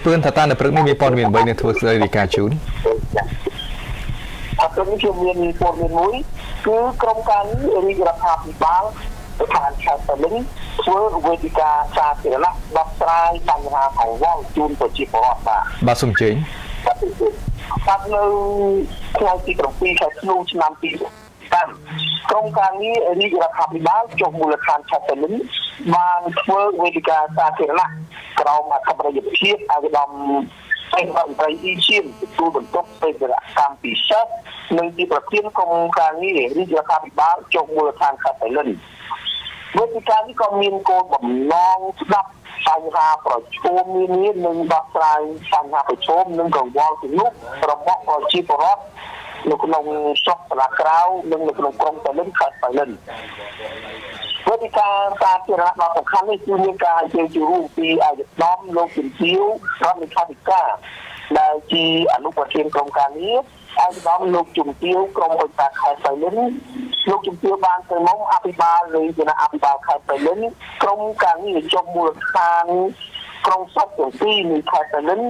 ពឿនថាតើនៅព្រឹកនេះមានព័ត៌មានអ្វីនឹងធ្វើសេចក្តីរាយការណ៍ជូន អត់ព្រឹកនេះខ្ញុំមានព័ត៌មានមួយគឺក្រុមការងាររាជរដ្ឋាភិបាលស្ថានខេត្តប៉ាលិនធ្វើវេទិកាសាធារណៈដោះស្រាយបញ្ហាកង្វល់ជូនប្រជាពលរដ្ឋបាទ បាទសូមអញ្ជើញ បាទនៅថ្ងៃទី7ខែធ្នូឆ្នាំ2005ក្រុមការងាររាជរដ្ឋាភិបាលចុះមូលដ្ឋានខេត្តប៉ាលិនបានធ្វើវេទិកាសាធារណៈក្រោមអធិបតីភាពអាយដាមឯករដ្ឋមន្ត្រីអ៊ីឈៀនទទួលបន្ទុកបេសកកម្មពិសេសនិងជាប្រធានក្រុមការងាររាជរដ្ឋាភិបាលចុះមូលដ្ឋានខេត្តប៉ៃលិនវេទិកានេះក៏មានគោលបំណងស្ដាប់បញ្ហាប្រឈមនានានិងដោះស្រាយបញ្ហាប្រឈមនិងកង្វល់ទាំងនោះរបស់ប្រជាពលរដ្ឋនៅក្នុងស្រុកសាលាក្រៅនិងនៅក្នុងក្រុងប៉ៃលិនខេត្តប៉ៃលិនវេទិកាសាធារណៈដ៏សំខាន់នេះគឺមានការអញ្ជើញចូលរួមពីឯកឧត្តមលោកជំទាវរដ្ឋលេខាធិការដែលជាអនុប្រធានក្រុមការងារឯកឧត្តមលោកជំទាវក្រុមឧត្តមខេត្តប៉ៃលិនលោកជំទាវបានទៅមុំអភិបាលនៃគណៈអភិបាលខេត្តប៉ៃលិនក្រុមការងារចុះមូលដ្ឋានក្រុងស្រុកទាំងពីរនៃខេត្តប៉ៃលិន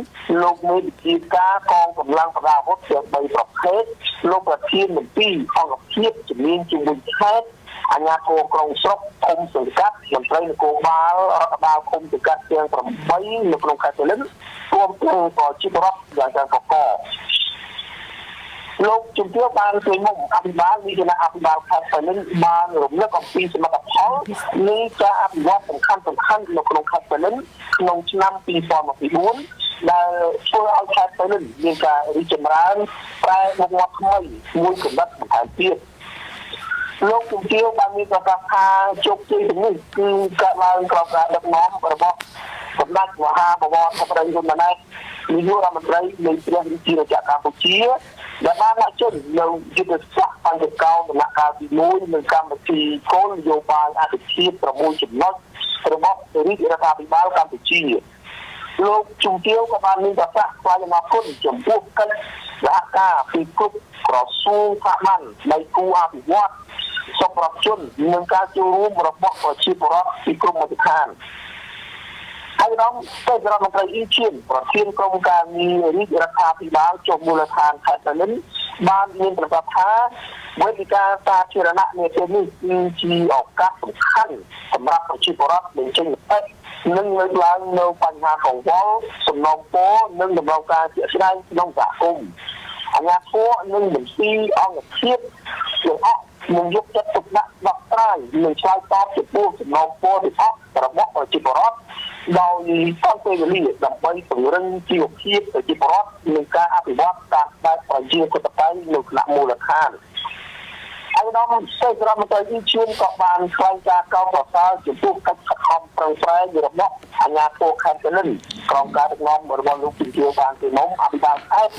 លោកមេវិជាការកងកម្លាំងប្រដាប់អាវុធទាំង3ប្រភេទលោកប្រធានមន្ទីរអង្គភាពជំនាញជំនួយខេត្តអាជ្ញាធរក្រុងស្រុកឃុំសង្កាត់មន្ត្រីនគរបាលរដ្ឋបាលឃុំសង្កាត់ទាំង8នៅក្នុងខេត្តប៉ៃលិនរួមទាំងប្រជាពលរដ្ឋយ៉ាងច្រើនកកលោកជំទាវបានជួយមុំអភិបាលវិគណៈអភិបាលខេត្តប៉ៃលិនបានរំលឹកអំពីសមិទ្ធផលនៃការអភិវឌ្ឍសំខាន់សំខាន់នៅក្នុងខេត្តប៉ៃលិនក្នុងឆ្នាំ2024ដែលធ្វើឲ្យខេត្តប៉ៃលិនមានការរីកចម្រើនប្រែមុខមាត់ថ្មីមួយកម្រិតបន្ថែមទៀតលោកជំទាវបានមានប្រកាសថាជោគជ័យទាំងនេះគឺកើតឡើងក្រោមការដឹកនាំរបស់សម្ដេចមហាបវរធិបតីហ៊ុនម៉ាណែតនាយករដ្ឋមន្ត្រីនៃព្រះរាជាណាចក្រកម្ពុជាដែលបានដាក់ចេញនូវយុទ្ធសាស្ត្របញ្ចកោណដំណាក់កាលទី1និងកម្មវិធីគោលនយោបាយអតិភិប6ចំណុចរបស់រាជរដ្ឋាភិបាលកម្ពុជាលោកជំទាវក៏បានមានប្រសាសន៍ថ្លែងអំណរគុណចំពោះកិច្ចសហការពីគ្រប់ក្រសួងស្ថាប័នដៃគូអភិវឌ្ឍសប្បុរសជននិងការចូលរួមរបស់ប្រជាពលរដ្ឋពីគ្រប់មជ្ឈដ្ឋានឯកឧត្តមទេសរដ្ឋមន្ត្រីអ៊ីឈៀនប្រធានក្រុមការងាររាជរដ្ឋាភិបាលចុះមូលដ្ឋានខេត្តប៉ៃលិនបានមានប្រសាសន៍ថាវេទិកាសាធារណៈនាពេលនេះគឺជាឱកាសសំខាន់សម្រាប់ប្រជាពលរដ្ឋបញ្ចេញមតិនិងលើកឡើងនៅបញ្ហាកង្វល់សំណូមពរនិងតម្រូវការជាក់ស្ដែងក្នុងសហគមន៍អាជ្ញាធរនិងមន្ទីរអង្គភាពទាំងអស់នឹងយកចិត្តទុកដាក់ដោះស្រាយនិងឆ្លើយតបចំពោះសំណូមពរទាំងអស់របស់ប្រជាពលរដ្ឋដោយតាំងពេលវេលាដើម្បីពង្រឹងជីវភាពប្រជាពលរដ្ឋនិងការអភិវឌ្ឍតាមបែបប្រជាធិបតេយ្យនៅថ្នាក់មូលដ្ឋានឯកឧត្តមទេសរដ្ឋមន្ត្រីអ៊ីឈៀនក៏បានថ្លែងការកោតសរសើរចំពោះកិច្ចខិតខំប្រឹងប្រែងរបស់អាជ្ញាធរខេត្តប៉ៃលិនក្រោមការដឹកនាំរបស់លោកជំទាវបានទីមុំអភិបាលខេត្ត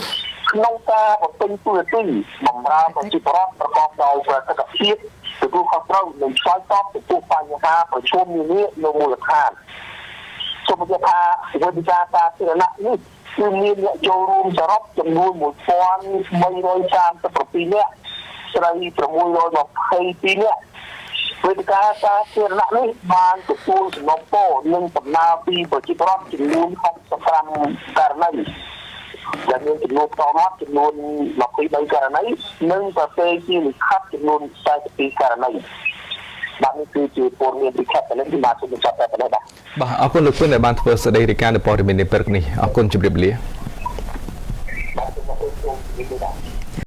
ក្នុងការបំពេញតួនាទីបម្រើប្រជាពលរដ្ឋប្រកបដោយប្រសិទ្ធភាពទទួលខុសត្រូវនិងឆ្លើយតបចំពោះបញ្ហាប្រឈមនានានៅមូលដ្ឋានសូមបញ្ជាក់ថាវេទិកាសាធារណៈនេះគឺមានអ្នកចូលរួមសរុបចំនួន1337នាក់ស្រី622នាក់វេទិកាសាធារណៈនេះបានទទួលសំណូមពរនិងដំណើរពីប្រជាពលរដ្ឋចំនួន65ករណីដែលមានចំនួនតមាត់ចំនួន23ករណីនិងប្រទេសជាលិខិតចំនួន42ករណីបាទនេះគឺជាព័ត៌មានពីខេត្តប៉ៃលិនបាទសូមបញ្ចប់តែប៉ុណ្ណេះបាទ បាទអរគុណលោកពឿនដែលបានធ្វើសេចក្តីរាយការណ៍នៅព័ត៌មាននេះព្រឹកនេះអរគុណជម្រាបលា បាទសូមអរគុណសូមជម្រាបលាបាទ